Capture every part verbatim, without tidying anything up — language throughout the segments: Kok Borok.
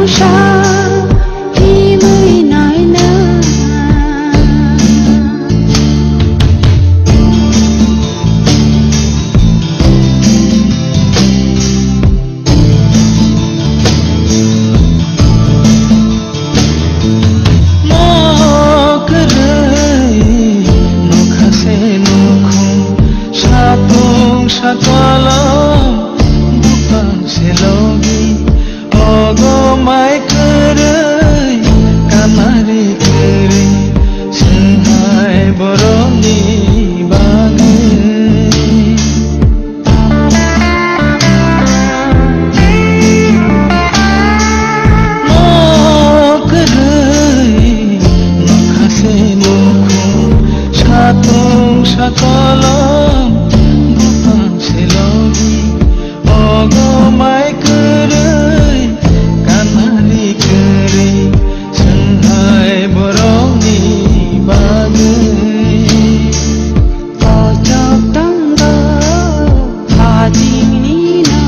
Sa himwi naina. Mo kwrwi nokha se nukhung, satung sakolom bupang se logi. Ogo mai kwrwi, kanari kwrwi, swnghai borokni bagwi. Mo kwrwi, nokha se nukhung, satung sakolom, bupang se logi. Ogo mai kwrwi, kanari kwrwi, swnghai borokni bagwi. Kochok tongo hajingnino,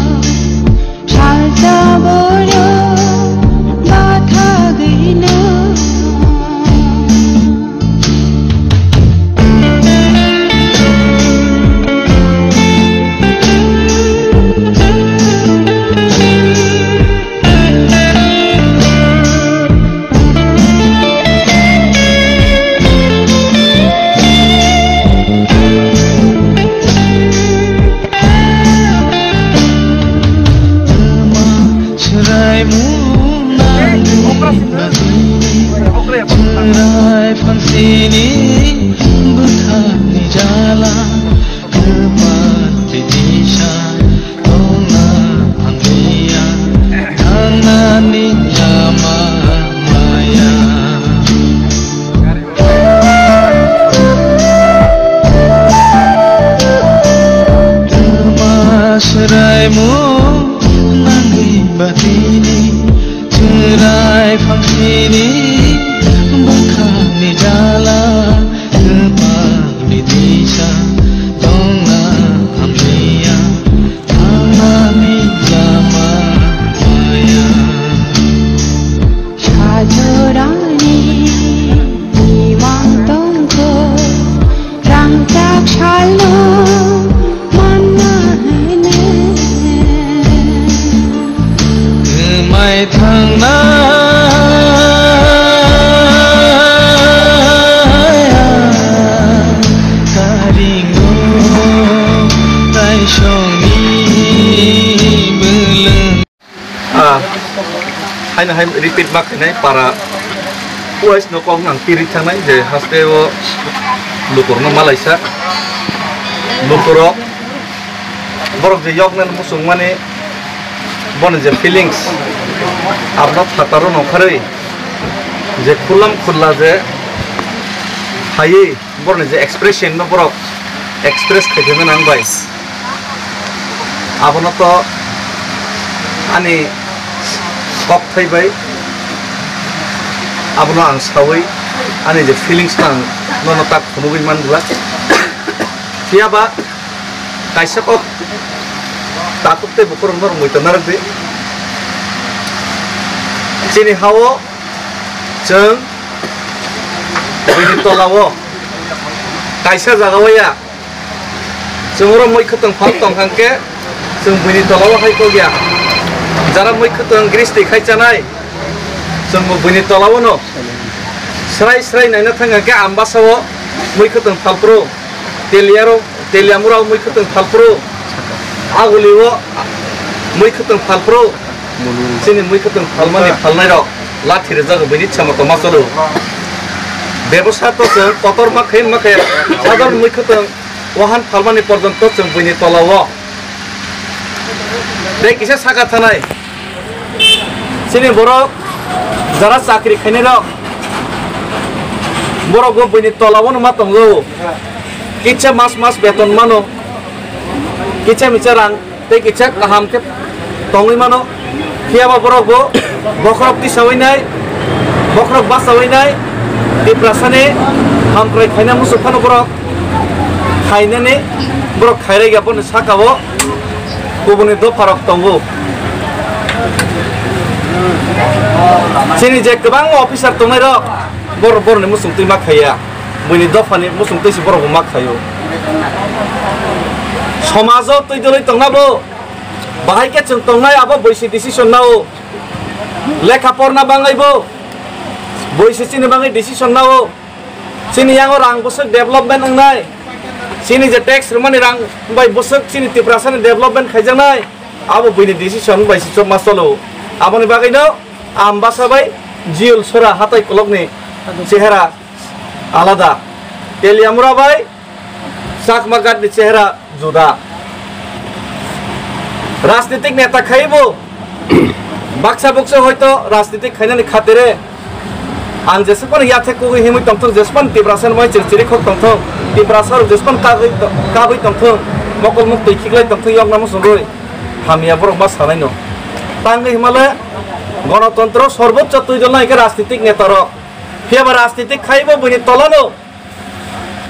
salsa borok bathagwino. Chwrai mung nangni bagwi, chwrai phangsini bwkhakni jala, kwpal twi disa tongna hamliya, thangnani lama maya. Twma swraimung nangwi batini, chwrai phangsini bwkhakni jala, kwpalni disa tongna hamliya, thangnani lama maya. Sajorani imang tongkho, rangchak salno manna hene. Kwmai thangnai karingo taisongni bwlwng. Ah, haino hai repeat ma khainai para wise no kok nang tiri thangnai je haste o lukurno malaisa lukurok borok je yoknani muchungmani boni je feelings abono phataro nongkharwi je khulam khulla je phaiwi borokni je expression no borok express khaikhe mano ang bai. Abono to ani kok thai bai abono ang sawi ani je feelings no ang nono tak phunugwi man glak. Phiya ba kaisa kok takhuk tei bukhurok norok muitu narwk di. Chini hao chwng buini tola o kaisa jaga o ya. Chwng oro mui khwtwng phal tong kha khe chwng buini tola o hai kok ya. Jara mui khwtwng gristi khai chanai chwng bo buini tola o no srai srai naina thang kha khe Ambasa o mui khwtwng phal phuru, Teliaro, Teliamura o mui khwtwng phal phuru, Aguli o mui khwtwng phal phuru. Chini mui khwtwng phalmani phalnairok lathi rwjago, buini chama tongma cholo. Bebosa to chwng kotor ma khe ma khe sador mui khwtwng wahan phalmani porjonto chwng buini tola o. Tei kisa saka thanai. Chini borok jara chakri khainairok borok bo buini tola o no ma tongo. Kisa mas mas beton mano. Kisa misa rang tei kisa kaham khe tongwi mano. Phiya ba borok bo bokhorok tisawi nai, bokhorok basawi nai, Tiprasani hamkrai khaina muchung phano borok khainani borok khairai ya boni saka o kubuni dopharok tongo. Chini je kwbangma officer tongnai rok, bor-, borokni muchung twi ma khaiya, buini dophani muchung twi se borok bo ma khaio. Somajo twi dwlwi tongna bo, bahai khe chwng tongnai abo buisi decision nao. Lekha porna bangaibo buisi chini bagwi decision nao. Chini yango rang bwswk development wngnai, chini je tax rwmani rang bai bwswk chini Tiprasani development khaijaknai, abo buini decision bai se chopma cholo. Aboni bagwino Ambasa bai Jiyul Sora hatai kolokni chehera alada, Teliamura bai Chakma Ghat ni chehera juda. Rajnitik neta khaibo baksa buksa hoito rajnitik khainani khatire ang jesukmani yathek kugui himui tongthung, jesukmani Tiprasa ni mai chwng chirikhok tongthung, Tiprasa rok jesukmani kagui to-, kabui tongthung, mokol muktwi khiklai tongthung, yokna muchungui hamya borok ma sanaino. Tangwi himale gonotontro sorboccho twi dol nai khe rajnitik neta rok. Phiya ba rajnitik khaibo buini tolano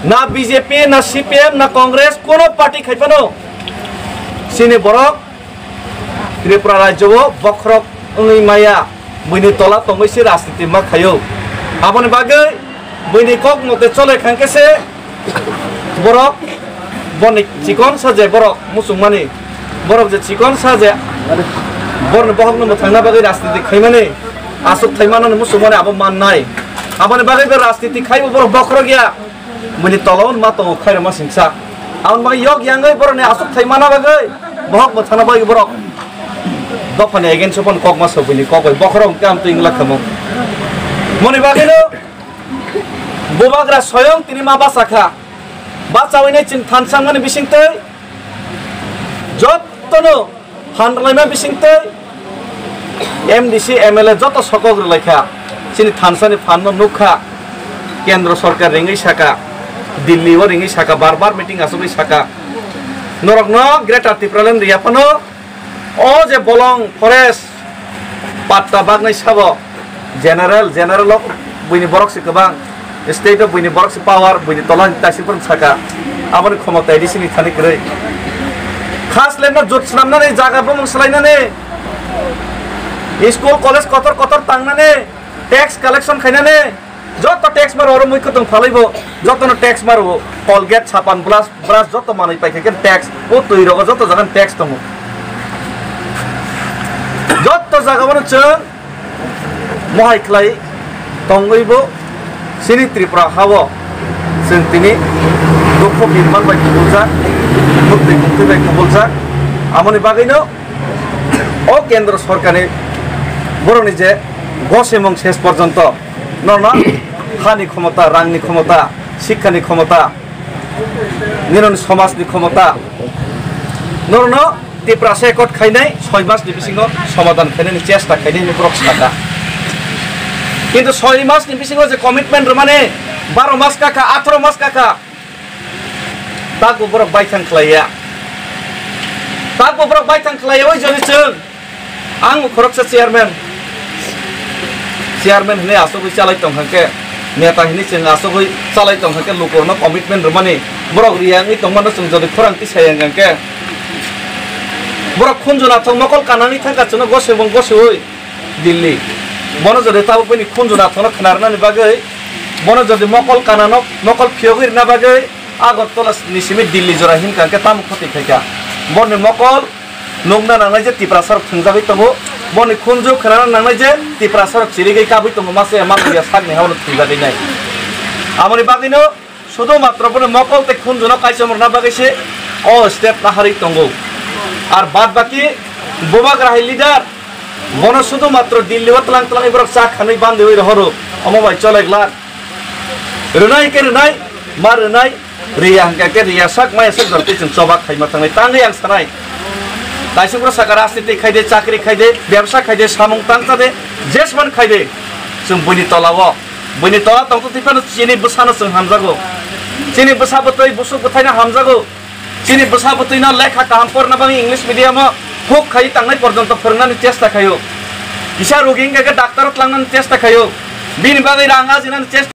Na B J P, na C P M, na Congress, kuno party khai phano chini borok Tripura rajyo o bokhorok wngwi maya, buini tola tongwi se rajniti ma khaio. Aboni bagwi buini kok mote chole khan khe se borok boni chikon sa je borok muchungmani, borok je chikon sa je borni bohokno mwthangna bagwi rajniti khaimani, aswk thai manani muchungmani abo mannai. Aboni bagwi bo rajniti khaibo borok bokhorok ya. Buini tola o ma tongo khairokma singsa. Aboni bagwi yok yangwi borokni aswk thai mana bagwi, bohok mwthangna bagwi borok dophani against o phano kok ma sok buini kok bai bokhorok hwnkhe amtwi wngla khamung. Moni bagwino bubagra soyong tini ma bachakha. Bachawinai chwng thansa wngmani bisingtwi jottono phan rwlaima bisingtwi M D C, M L A joto sokok rwlaikha. Chini thansani phanno nukkha. Kendro sorkar ringwi saka, Delhi o ringwi saka, bar bar meeting achugwi saka. Norokno Greater Tipraland riya phano o je bolong forest patta bagnai sabo general, general o buini borok se kwbang. State o buini borok se power, buini tola ni taisik phano saka. Aboni khomota A D C ni thani kwrwi. Khas lemno jut swnamnani, jaga bumung swlainani, school college kotor kotor tangnani, tax collection khainani, joto tax maro oro mui kwtwng phalaibo, jotono tax maro, Colgate, sapan, brush, brush joto manwi paikha khe tax, o twi rogo joto jaga ni tax tongo. Joto jaga bono chwng mohai khlai tongwi bo chini Tripura ha-o chwng tini dukhu birman bai kubuljak, muktwi muktwi bai kubuljak. Amoni bagwino o kendro sorkarni borokni je gosemung ses porjonto norno hani khomota, rangni khomota, sikhani khomota, nironi somajni khomota, norno Tiprasa accord khainai soi mas ni bisingo somadhan khainani chesta khainai hinwi borok saka. Kintu soi mas ni bisingo je commitment rwmani baro mas kakha, atharo mas kakha, takbo borok baithang khlaiya. Takbo borok baithang khlaiya, oi joni chwng. Ang khoroksa chairman. Chairman hinwi asugwi chalai tongkha khe, neta hinwi chwng asugwi chalai tongkha khe, lukurokno commitment rwmani borok riya wngwi tongmano chwng jodi khorang tisai wngkha khe, borok khunju nathok mokol kanani thangkha chwngno gosebong goseui Delhi. Bono jodi tabuk bini khunju nathokno khna rwnani bagwi, bono jodi mokol kanano, mokol phiyogwi rwna bagwi Agartala ni simi Delhi jora hinkha khe tamo khoti khaikha. Boni mokol nukna nangnai je Tiprasa rok thwngjagwi tongo, boni khunju khnana nangnai je Tiprasa rok chirigwi kabwi tongo, mase mangya sakni hauno thwngjagwi nai. Amoni bagwino sudu matro boni mokol tei khunjuno kaichom rwna bagwi se o step naharwi tongo. Ar bad baki bubagra hai leader, bono sudu matro Delhi o tlang tlang borok cha khanwi bandwi rohoro, omo bai cholek lak. Rwnai khe rwnai, ma rwnai, riya hwnkha khe riya sak maya sak jora twi chwng choba khaima thangnai. Tangwi ang sanai. Kaisa borok saka rajniti khai de, chakri khai de, bebsa khai de, samung tangsa de, jesman khai de. Chwng buini tola o, buini tola tongtwtwi phano chini bwsano chwng hamjago. Chini bwsa bwtwi busuk bwthaino hamjago. Chini bwsa bwtwino lekha kaham porna bagwi English medium o huk khai tangnai porjonto phwrwngnani chesta khaio. Kisa rogi wngkha khe doctor o tlangnani chesta khaio. Bini bagwi rang ajinani chesta